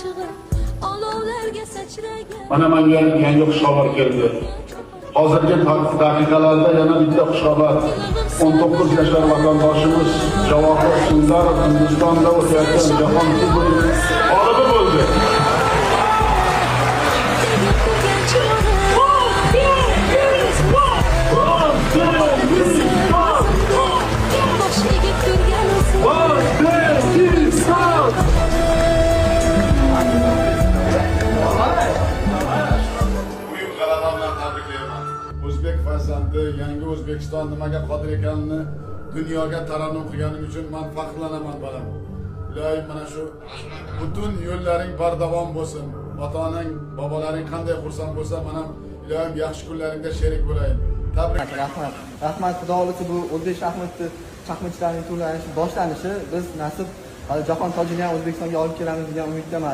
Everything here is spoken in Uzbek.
Achchig'i olovlarga sachragan. Mana menga yangi xushxabar keldi. Hozirgi daqiqalarda yana bitta xushxabar. 19 yashar vatandoshimiz Javohir Sindarov Hindistonda o'tayotgan Jahon Kubogining g'olibi bo'ldi. Tegib turgan chivoni. Bosh egib turgan o'zim. Buyuk g'alaba bilan tabriklayman. O'zbek farzandi, yangi O'zbekiston nimaga qodir ekanini dunyoga tarannum qilganim uchun man faxrlanaman, bolam. Iloyim, mana shu butun yo'llaring bardavom bo'lsin. Ota-onang, bobolaring qanday xursand bo'lsa, man ham, iloyim, yaxshi kunlaringda sherik bo'layin. Tabrik. Rahmat, rahmat. Xudo xohlasa, bu o'zbek shaxmatchilarining turlanishi boshlanishi. Biz nasib hali jahon tojini ham O'zbekistonga olib kelamiz degan umiddaman.